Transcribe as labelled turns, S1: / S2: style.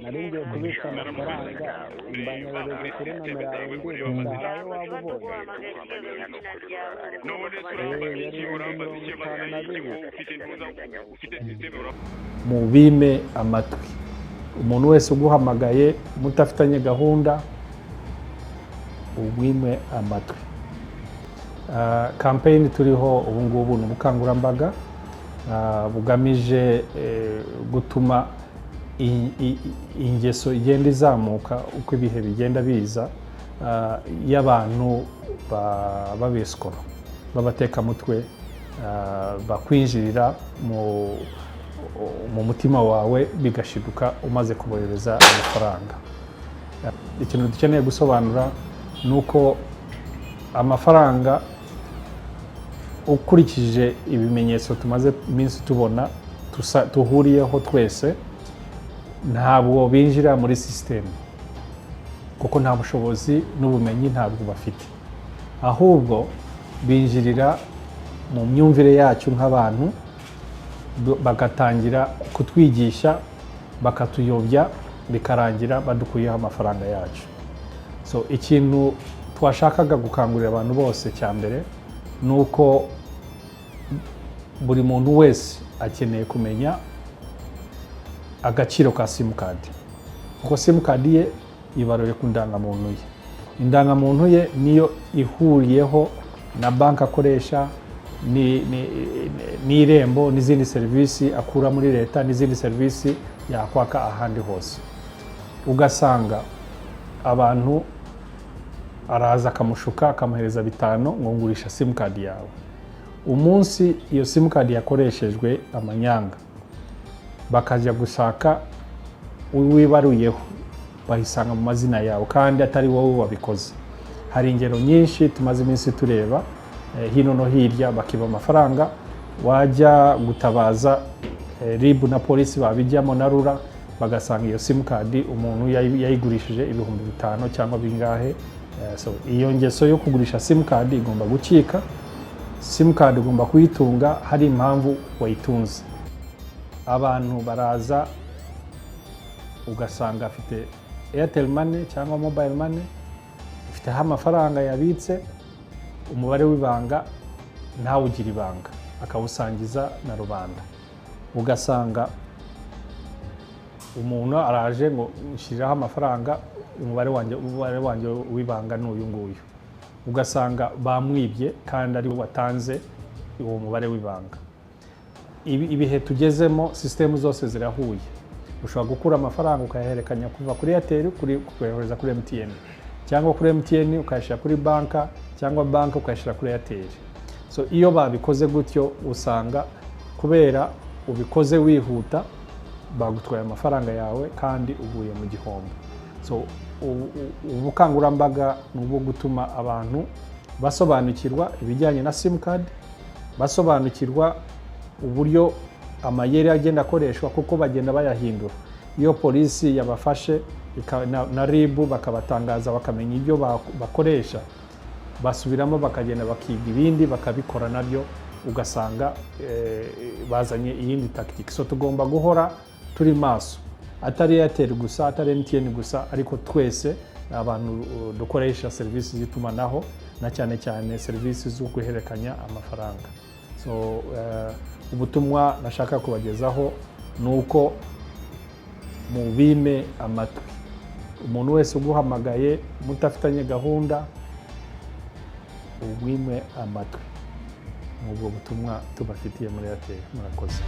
S1: Nari ngiye kubitsa amafaranga, mbanyohereje kuri nomero yawe, ndibaza hari ayo waba ubonye.
S2: None se
S1: Eh,
S2: urambaza
S1: yari
S2: iki?
S1: ibihumbi
S2: Urambaza iki?
S1: 52.
S2: Ufite intuza, ufite système.
S3: Mubime amatwi umuntu wese uguhamagaye mudafitanye gahunda, umwime amatwi. Campaign turiho ubu ngubu ni ubukangurambaga bugamije gutuma ingeso igenda izamuka uko ibihe bigenda biza, y'abantu b'abesikoro, b'abatekamutwe, bakwinjirira mu mutima wawe, bigashiduka umaze kubohereza amafaranga. Ikintu dukeneye gusobanura ni uko amafaranga, ukurikije ibimenyetso tumaze iminsi tubona tuhuriyeho twese, ntabwo binjira muri sisitemu, kuko nta bushobozi n'ubumenyi ntabwo bafite. Ahubwo binjirira mu myumvire yacu nk'abantu, bagatangira kutwigisha, bakatuyobya, bikarangira badukuyeho amafaranga yacu. So ikintu twashakaga gukangurira abantu bose cya mbere ni uko buri muntu wese akeneye kumenya agaciro ka simukadi, kuko simukadi ye ibaruye ku ndangamuntu ye. Indangamuntu ye niyo ihuriyeho na banki akoresha, n'Irembo, n'izindi serivisi akura muri leta, n'izindi serivisi yakwaka ahandi hose. Ugasanga abantu araza akamushuka, akamuhereza 5 ngo ngurisha simukadi yawe. Umunsi iyo simukadi yakoreshejwe amanyanga, bakajya gushaka uwibaruyeho, bayisanga mu mazina yawe kandi atari wowe wabikoze. Hari ingero nyinshi tumaze iminsi tureba hino no hirya, bakiba amafaranga, wajya gutabaza RIB na polisi babijyamo na RURA, bagasanga iyo simukadi umuntu yayigurishije 5000 cyangwa bingahe. So iyo ngeso yo kugurisha simukadi igomba gucika. Simukadi ugomba kuyitunga hari impamvu wayitunze. Abantu baraza, ugasanga afite Airtel Money cyangwa Mobile Money, ifiteho amafaranga yabitse, umubare w'ibanga ntawugire ibanga, akawusangiza na rubanda. Ugasanga umuntu araje ngo nshyiriraho amafaranga, umubare wanjye w'ibanga ni uyu nguyu. Ugasanga bamwibye kandi ari we watanze uwo mubare w'ibanga. Ibihe tugezemo, sisitemu zose zirahuye. Ushobora gukura amafaranga ukayahererekanya kuva kuri Airtel ukayohereza kuri MTN, cyangwa kuri MTN ukayashyira kuri banka, cyangwa banka ukayashyira kuri Airtel. So iyo babikoze gutyo, usanga kubera ubikoze wihuta, bagutwaye amafaranga yawe kandi uguye mu gihombo. So ubukangurambaga ni ubwo gutuma abantu basobanukirwa ibijyanye na simukadi, basobanukirwa uburyo amayeri agenda akoreshwa, kuko bagenda bayahindura. Iyo polisi yabafashe na RIB bakabatangaza, bakamenya ibyo bakoresha, basubiramo, bakagenda bakiga ibindi, bakabikora nabyo, ugasanga bazanye iyindi tactique. So tugomba guhora turi maso, atari Airtel gusa, atari MTN gusa, ariko twese abantu dukoresha serivisi z'itumanaho, na cyane cyane serivisi zo guhererekanya amafaranga. So ubutumwa nashaka kubagezaho ni uko mubime amatwi umuntu wese uguhamagaye mudafitanye gahunda, umwime amatwi. Ni ubwo butumwa tubafitiye muri Airtel. Murakoze.